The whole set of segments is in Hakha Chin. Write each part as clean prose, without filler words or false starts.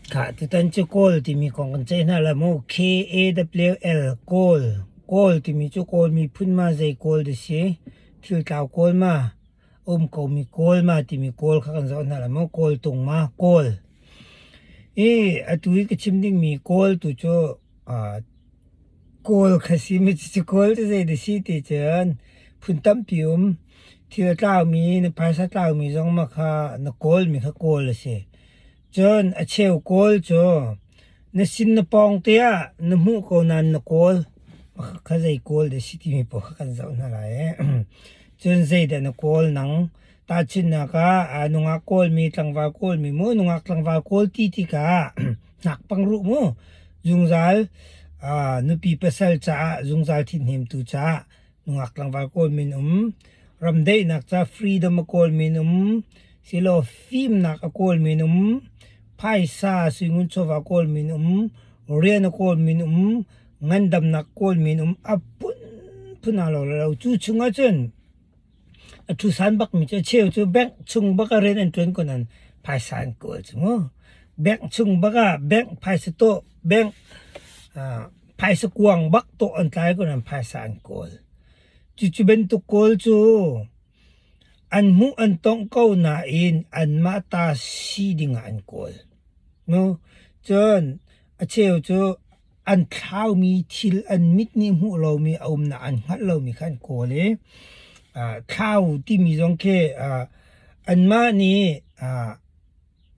Khah, tutan cu Kawl timi kong kan ceih hna lai mu. K-A-W-L, Kawl. Kawl timi cu Kawl miphun ma zei Kawl dah si? Thil tlau Kawl ma? Um komi Kawl ma timi Kawl kha kan zoh hna lai mu. Kawl tung ma? Kawl. I atu i ka chim dingmi Kawl tu cu Kawl kha si mi cucu Kawl cu zei dah si ti cun phun tampi um. Thil a tlaumi, na phaisa tlaumi zong ma kha na kawlmi kha kawl a si. Cun a cheu kawl cu na sin na pawng te ah na hmuh ko nain na kawl. Kha zei kawl dah si timi paoh kha kan zoh hna lai. Cun zeidah na kawl nang? Tahchunhnak ah nungak kawlmi, tlangval kawlmi mu, nungak tlangval kawl ti tikah hnakpang ruh mu. Zungzal nupi pasal caah zungzal thinhnemtu caah nungak tlangval kawl min um, ramdaihnak ca freedom a kawl min um, silo fimnak a kawl min um, phaisa suingun chawva kawl min um, rian a kawl min um, ngandamnak kawl min um, a phunphun aa lo lo. Cu chung ahcun A ṭhusan bakmi cu a cheu cu bank chung bak ah rian an ṭuan ko nain phaisa an kawl cu mu. Bank chung bak ah bank phaisa tawh bank phaisa kuang bak tawh an tlai ko nain phaisa an kawl. Cucu bantuk kawl cu an hmuh an tongh ko nain anmah ta si ding ah an kawl. Mu. Cun a cheu cu an thlaumi thil an mit nih hmuh lomi a umnak an hngalh lomi kha an kawl i thlau timi zong khi anmah nih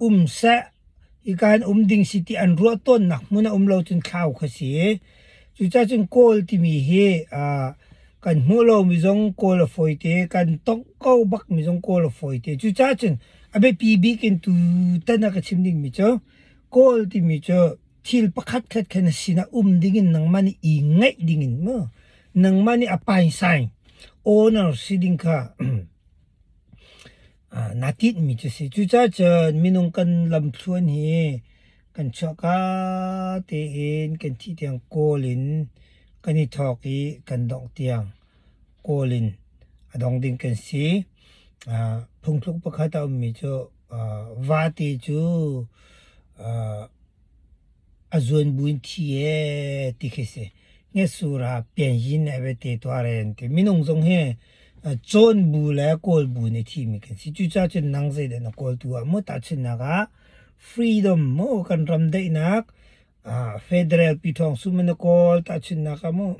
um seh hika hin um ding si ti an ruah tawnnak hmun a um lo cun thlau kha si. Cucaah cun kawl timi hi kan hmuh lomi zong kawl a fawite, kan tongh ko bakmi zong kawl a fawite. Cucaah cun a biapi bik in tutan ah ka chim dingmi cu kawl timi cu thil pakhatkhat kha na sinah um dingin nangmah nih i ngaih dingin mu nangmah nih a painsaing owner si ding kha naa tinhmi cu si. Cucaah cun minung kan lamthluan hi kan chuahka tein kan thih tiang kawl in kan i thawk i kan dongh tiang kawl in a dong ding kan si. Phungthluk pakhat a ummi cu vate cu a zuan buin thi ee ti khi si. Ngesur ah pianyin a bete tuah re an ti. Minung zong hi cawn bu le kawl bu nih thimi kan si. Cucaah cun nang zeidah na kawl tu ah maw tahchunhnak ah freedom maw kan ram daihnak federal piṭhawng sum na kawl tahchunhnak ah maw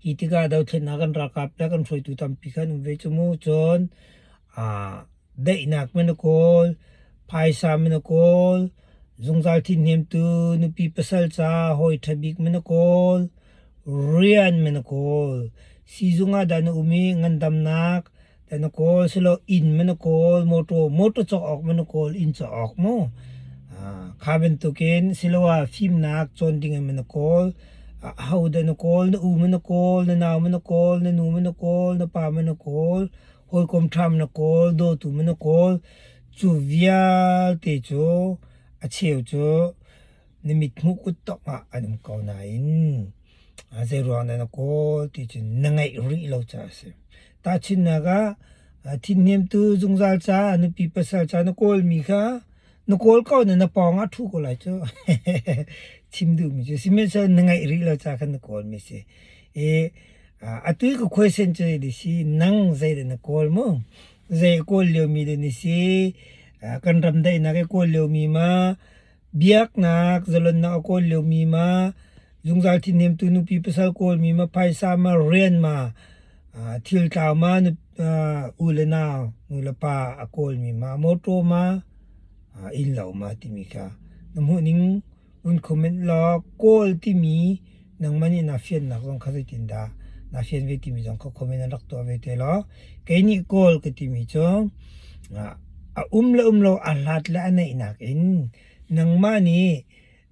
hi tikah dothlennak kan ralkap le kan hruaitu tampi khan um ve cu mu. Cun daihnak man a kawl, phaisa man a kawl, zungzal thinhnemtu nupi pasal ca hawi ṭha bik man a kawl, rian man a kawl, siizung ah dah na um i ngandamnak dah na kawl, silo inn man a kawl, motor motor cawk awk man a kawl, inn cawk awk mu. Kha bantukin siloah fimnak cawn ding in man a kawl, aho dah na kawl, na u man na kawl, na nau man na kawl, na nu man na kawl, na pa man na kawl, hawikom ṭha na kawl, dawtu na kawl, cu vialte cu a cheu cu na mithmuh kuttongh ah an um ko nain zeiruang dah na kawl ti cu na ngeih rih lo caah a si. Tahchunhnak ah thinhnemtu zungzal caah nupi pasal ca na kawlmi kha na kawl ko na na pawng ah ṭhu ko lai cu. Chim duhmi cu sihmanhsehlaw na ngeih rih lo caah khan na kawlmi si. I atu i ka question cu zei si nang zeidah na kawl mu? Zei a kawl liomi dah na si? Kan ram daihnak i kawl liomi ma? Biaknak zalonnak a kawl liomi ma? Zungzal thinhnemtu nupi pasal kawlmi ma? Phaisa ma? Rian ma? Thil tlau ma? U le nau, nu le pa a kawlmi ma? Mawṭaw ma? Innlo ma? Timi kha na hmuhning Vun comment law Kawl timi nangmah nih naa fiannak zong kha zeitindah naa fian ve timi zong kha comment in rak tuah ve te law kei nih Kawl ka timi cu a um le um lo a hlat le a naihnak in nangmah nih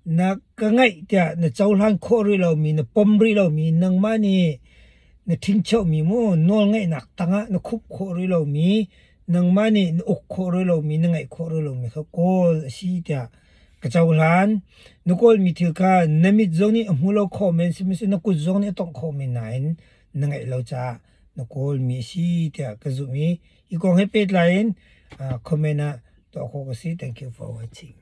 na ka ngaih tiah na cohlan khawh rih lomi na pom rih lomi nangmah nih na ṭhingcheuhmi mu nawlngeihnak tangah na khup khawh rih lomi nangmah nih na uk khawh rih lomi na ngaih khawh rih lomi kha Kawl a si tiah Ka cohlan. Na kawlmi thil kha na mit zong nih a hmu lo khawh men sihmanhsehlaw na kut zong nih a tongh khawh men nain na ngeih lo caah na kawlmi a si tiah ka zumh i hi kong he pehtlai in comment ah tuah khawh ka si. Thank you for watching.